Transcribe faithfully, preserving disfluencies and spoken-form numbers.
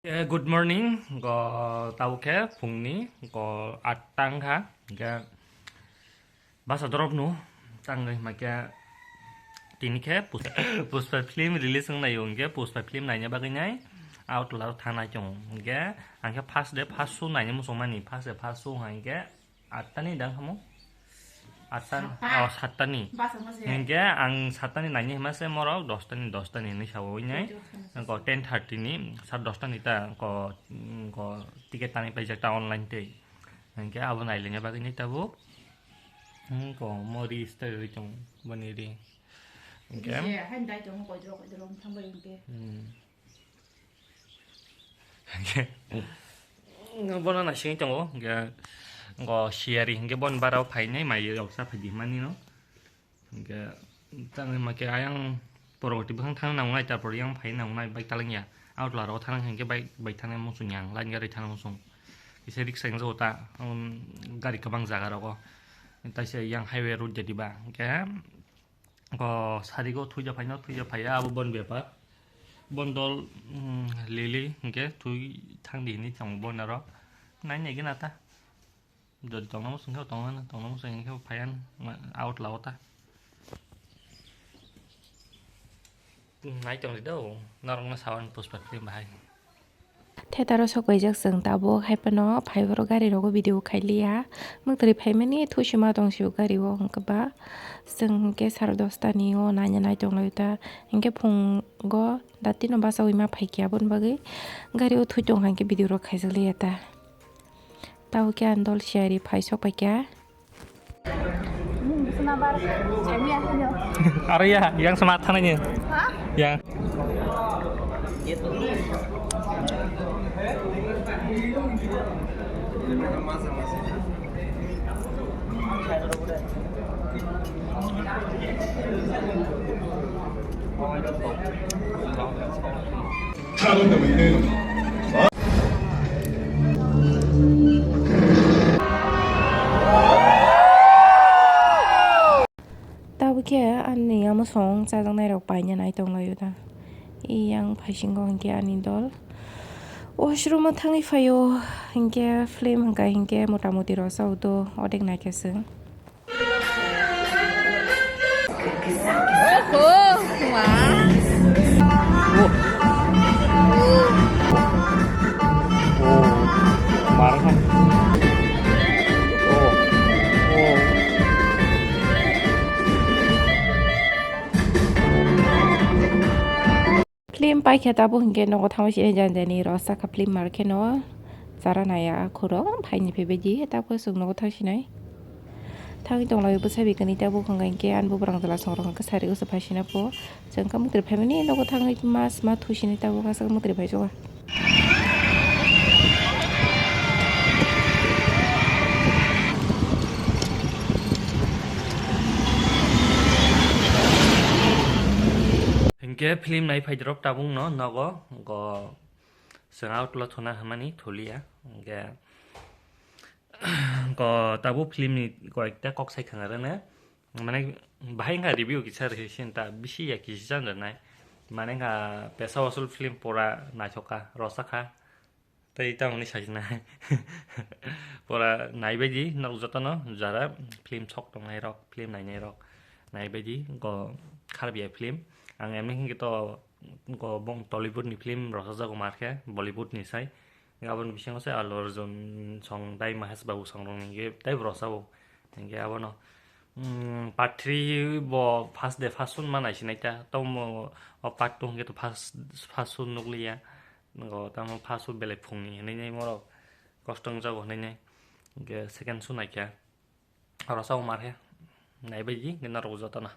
Eh, good morning, go tabuk khe phungni go atta wngkha, hingkhe basa dorop no tangwi hima khe tini khe Pus-, Pushpa film release wng naio, hingkhe Pushpa film naina bagwi nai out laro thanai tongo, hingkhe ang khe first day first show naina muchungmani, first day first show hingkhe Atta ni dang hamo? Atta ni? Satta. Oh, satta ni. Basa mo se. Hingke ang satta ni naini hima se morok dosta ni, dosta ni hinui sawo oi nai. Koi jor khana. Ang ko ten thirty ni, sar dosta ni ta ko, ko ticket tani paijak ta online tei. Hingke abo nai lenya bagwi ni tabuk. Hmm, ko mo ri style ri tong boni ri. Hingke. Bisi hai dai tong koi jor, koi jor thang bai hingke. Hmm. Hingke bono naisingwi tongo, hingke go siyari hingke boni bara o phainai mai rok cha phai di himani no. Hingke tangwi ma khe ayang porowrti bwkhang thang nangnai, tarpor yang phai nangnai bike talangya. Out laro thang hingke bike bai thang muchung yang, line gari thang muchung. Kisa riksha yang jota, um, gari kwbang jaga rogo. Taisa yang highway road jadi ba, hingke Go sarigo thuja phaino, thuja phaiya abo bon bepar. Bon dol, mm, lili hingke thui thangdi hinui tong bon aro. Nai nai gana ta. Jodi tongna muchung khe tongna, tongna muchung khe phaiyan out lao ta. Nai tong ri do, norok no sawan Pushpa film bahai. Theater o sok paijak chwng tabuk, hai phano phai phuru gari rogo video khai liya. Mwtwrwi phaimani thusi ma tong sio gari o hwnkhe ba. Chwng hwnkhe sare dosta ni o naina nai tong lai ta. Hwnkhe phungo dati no bachaui ma phai khe aboni bagwi gari o thui tong kha hwnkhe video rok khaijak liya ta. Tabuk khe ang dol siyari phai sok pai kha. Aro ya, yang sama thanai ni. Ha? Yang. Tabuk khe ani yamasong chajaknai rok paina nai tong laio da. Yang phaisingo hwnkhe ani dol. Washroom o thangwi phaio hwnkhe film hwnkha hwnkhe mota moti rok chao do odek naikhe chwng. Film paikha tabuk hwnkhe nogo thangwi sini jani jani rw sakha film mar kheno chara naya khoro phaini phaibaidi tabuk chwng nogo thang sinai thangwi tonglaio bwsa bikani tabuk hwnkha hwnkhe ani bubrang jwla songrok hwnkhe sari usa phaisina po chwng khe mwtri phaimani nogo thangwi mas ma thuisini tabuk aswk mwtri phaijago. Hinkhe film nai phaidrop tabukno nogo go chwng out lo thuna hwnmani thuliya. Hinkhe go tabuk film ni koyekta kok sai khna rwna. Mane bahai wngkha review kisa rwui sin ta bisi ya kisa chan rwnai. Mane wngkha pesa wasul film pura naithok kha, rosa kha. Tei tamoni sajna pura naibaidi nok jotono jara film sok tongnai rok, film nainai rok naibaidi go kharbiya film. Ang emni hinkhe to go bong Tollywood ni film rosajago mar khe Bollywood ni sai. Aboni bisingo se Allu Arjun song dai Mahesh Babu song rok ni tei bo rosao. Hinkhe abono, mm, part three bo first day first show ma naisinai ta. Tamo o part two hinkhe to first, first show nukliya. Go tamo first show belai phungni hinui nai morok kosto wngjago hinui nai. Hinkhe second show naikha. Rosao mar khe naibaidi hinkhe norok jotono.